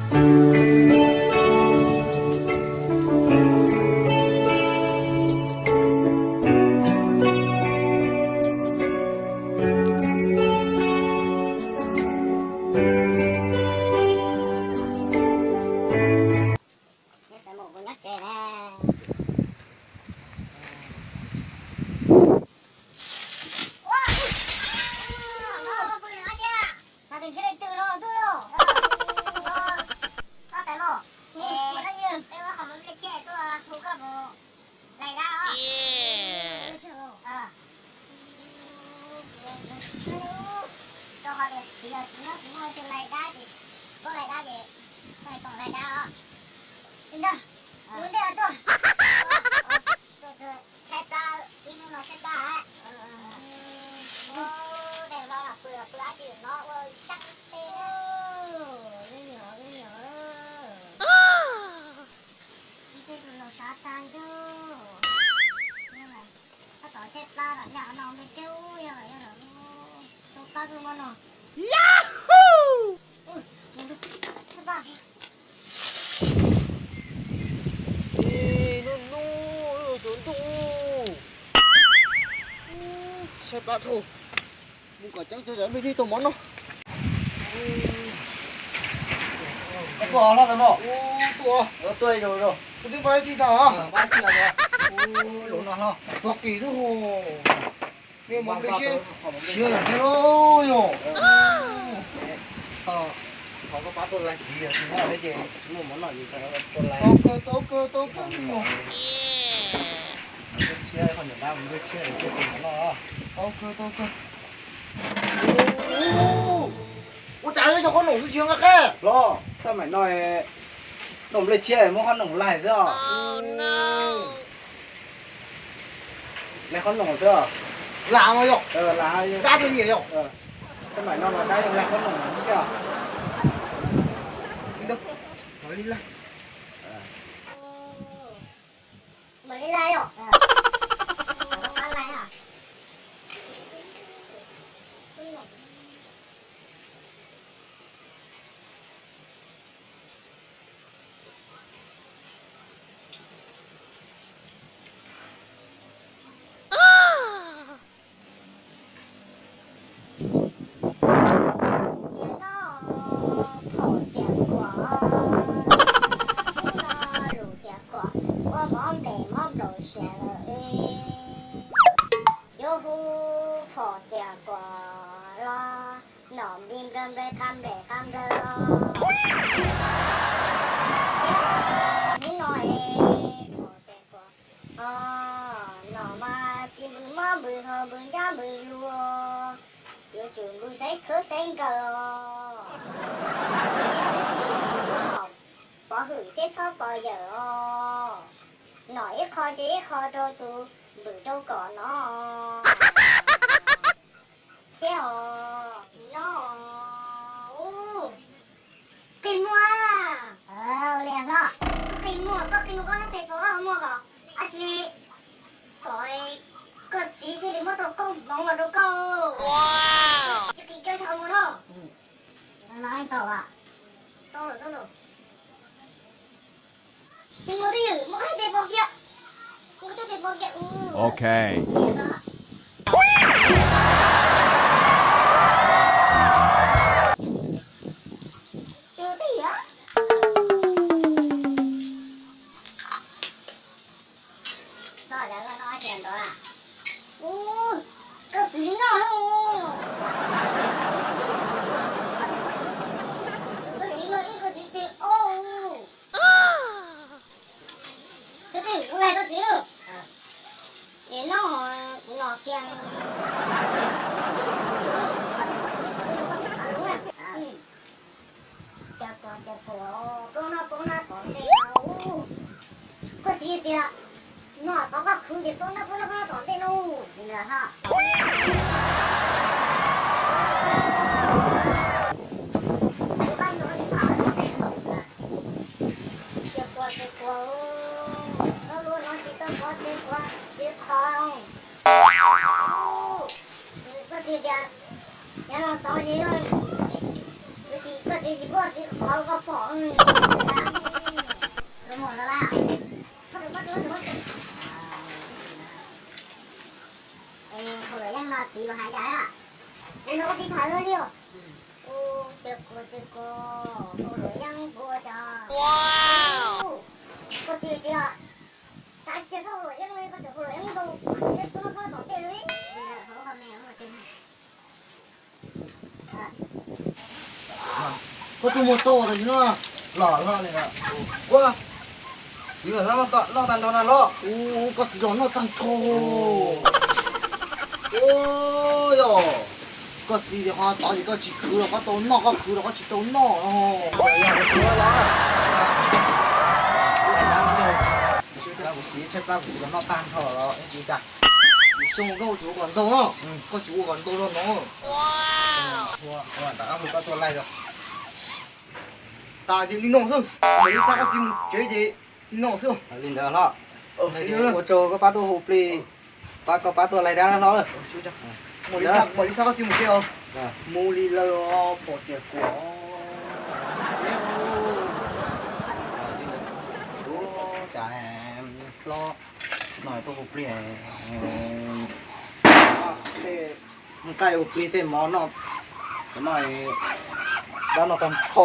Koj xaiv mos, peb muab qhov muag pliaj tshiab tuaj hu koj mus laig dab os. Rau qhov tias txiv los tsis nyob, tsis muaj leej twg laig dab ces, tsis paub laig dab ces koj hais kom laig dab os. Li ntawd, mus ntej os tuaj. Tuaj tshaib plab, ib hnub no tshaib plab. Tej no los pw los pw dab tsi no ua tseeb teb. Ib tej tus laus sav tag li. Tab tom tshaib plab los nyaj no npe tseb yog los yog los tau plab tuaj no. Ib hnub hnub tus ntuj, tshaib plab dhau, mus kom ceeb tsam me li tau mov noj. Koj tuaj hlo ntawd no. Tuaj, tuaj ib zaug, kuv twb npaj ib txhij tag. Npaj ib txhij los. Ua, tuag qis xwb hos. Nws mov nplej siab, siab lawm thiab lauj yom. Thov koj pab tuaj laig txiv, tsis muaj ces tsis muaj mov noj ces tuaj laig. Tau kawg, tau kawg, tau kawg yom. Nplej tshiab, koj niam dab nplej tshiab, tsis muaj mov noj. Tau kawg, tau kawg. Ua cas yog qhob noom xwb tsis nqa qab los? Xab maim no noom nplej tshiab muab qhob noom laig xwb os. Laig qhob noom xwb os. Lam mas yog. Lam dab tuaj nyiam yog. Xab maim no los dab yeej laig qhob noom xwb os. Li ntawd, mam li laig. Mam li laig os. Niam no pom tias kuam, hnub no lus tias kuam, ua mov nplej mob nplaum siav lawm. Yuav hu pom tias kuam los nom nti nplawg nplawg qab nplej qab nplawg los. Hnub no es pom tias kuam, nom mas tsis npws mob npws hau npws ntsab npws luag, yuav tsum npws xeeb khwb xeeb nkaws os. Pov hwm thiab txhob pov yawm os. Nom ib qho ces ib qho rau tus npwm rau kom no thiab os. No, ub, qi muag. Li no, koj qi muag, koj qi muag koj nyob tes pom koj ho muag kom, ab tsi li, kom koj txiv thiaj li muab tau koob hmoov los rau koj. Tsis qi koj tsis qhov muag no. Tau lawm, tau lawm. Qi muag twj ywm, muab koj tes pom kiag. Muab koj tes pom kiag. Ok. Twj ywm. Ub, koj txiv noj. Koj txiv noj ib, koj txiv tes ob. Koj txiv, kuv laig koj txiv lauj. Es no kuv los kiag. Cas pom cas pom poob noj poob noj tom ntej no. Koj txiv tias no tod koj khwv ces poob noj poob noj poob noj tom ntej no. Li ntawd ho. Ces pom ces pom, lub lub no tsis tau pom ces pom ces qhov. Koj txiv tias nyob no tod ces yog, koj txiv tsis pub Qhov koj pom, mus ntawd las. Hauv luam yeeb no txiv los hais cas, kuv nrog koj tij tham li os. Ua, ces kuv, ces kuv, hauv luam yeeb kuv ua cas, kuv tij tias tas kiag txhob hauv luam yeeb li, koj tseem hauv luam yeeb ntau, kuv nrog koj tom ntej li. Koj tuaj muag tau tas no. Los hlob li, ua, txiv los noj tag nrho na hlob. Ua, koj txiv los noj tag nrho. Ua, yog koj txiv tias qhov tod ces koj tsis khwv los koj tau noj, koj khwv los koj tsis tau noj. Kuv siv tshaib plab kuv txiv los noj tag nrho los tsis cas. Xyoo koj tsis ua kom ntau no, koj tsis ua kom ntau zog no. Koj tuaj laij, tas ces li no xwb, mam li xa koj txiv mus tsev ces li no xwb. Li ntawd hlob, ua tsaug koj pab tuaj hu plig, pab koj pab tuaj laij dab hlob lawm. Mam li xa koj txiv mus tsev os. Mus li lawm pom tias kuv, cas hlob no tuaj hu plig, tej nqaij hu plig tej mov no, no dab no tag nrho.